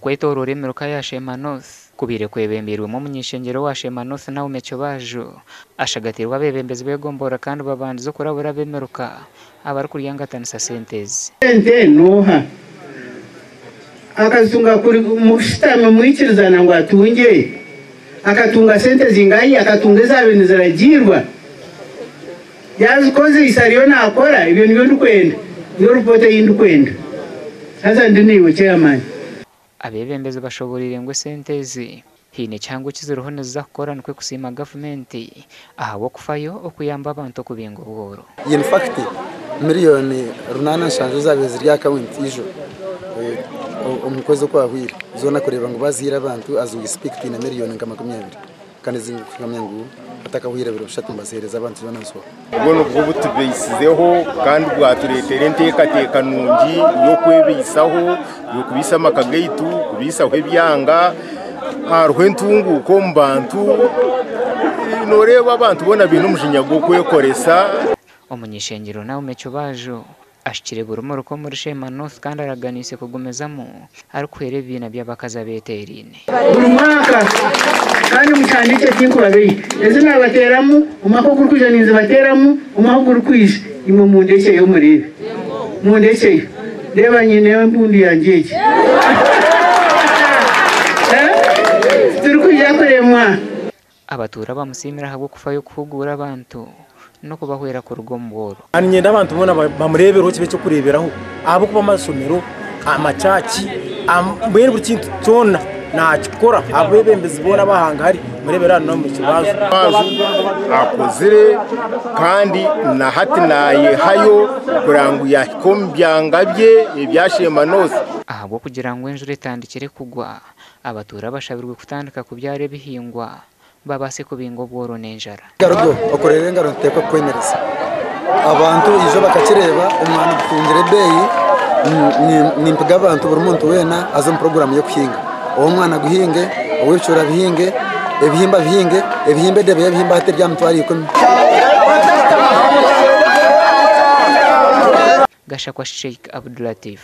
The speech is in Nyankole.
Omu kwetooroora emiruka ya Sheema North kubaire kwebembeirwemu omuny'ishengyero wa Sheema North Naume Kibaju ashagatiirwe abeebembezi b'egomborora kandi babandize okurabura ab'emiruka abarikuryangatanisa sente ezi. Sente n'oha akazitunga kuri mushutami mwikirizana ngu atungye? Akatunga sente zingahi? Akatunga ezaabaire niziragiirwa? Yaazikozeise ariyo naakora? Ebyo nibyo ndikwenda. Niyo ripoota ei ndikwenda. Haza ndi naiwe chairman. Abeebembezi bashoboreire ngu esente ezi haine ekihango eki ziriho niziza kukora nikwo kusiima gavumenti ahabw'okufayo okuyamba abantu okubinga obworo. In fact, miriyoni runaana nshanju ezaabaire ziri aha akawunti ijo omu kwezi okwahweire zoona kureeba ngu baazihaire abantu as we speak twine miriyoni nka 20 kandi ezirikuhamya ngu hatakahweire ebiro bishatu nibaziheereza abantu zoona nswa. Obwo nibwo butubeisizeho kandi bwatureetera enteekateeka nungi y'okwebaisaho, y'okubaisa amaka gaitu, kubaisaho ebyanga. Hariho entunguuka omu bantu, nooreeba abantu boona baine omujinya gw'okwekoresa. Omuny'ishengyero Naume Kibaaju ashukire buri muruka omuri Sheema North kandi araganiise kugumizamu arikuhwera ebibiina by'abakazi abeeteeraine. Buri mwaka kandi mukihandiikye tinkubabeiha. Ezi naabateeramu, omwaka ogurikwija ninzibateeramu, omwaka ogurikwija imwe mundekyeyo mureebe. Mundekyeyo. Reeba nyineho empundu yangye egi. Titurikwija kuremwa. Abatuura bamusiimire ahabw'okufayo kuhuguura abantu n'okubahwera kuruga omu bworo. Niinyenda abantu boona bamureebereho kibe eky'okureeberaho ahabw'okuba amashomero, amachachi mbwenu buri kintu kyona naakikora abeebembezi boona ab'ahangahari mureebere hanu n'omu Kibazo. Akozire kandi na hati naayehayo kureba ngu yaahika omu byanga bye ebya Sheema North. Ahabw'okugira ngu enjura etandikire kugwa, Abatuura bashabirwe kutandika kubyara ebihingwa babaase kubinga obworo n'enjara. Engaro byo okureba engaro nituteekwa kukwemereza abantu ijo bakakireeba omwani gutungire ebeeyi nimpiga abantu buri muntu weena aze omu puroguraamu y'okuhinga ow'omwana aguhinge ow'ebicoori abihinge ebihimba abihinge ebihimba edebe y'ebihimba hati eri aha mitwaro ikumi. Gashakwa Sheikh Abdulatif.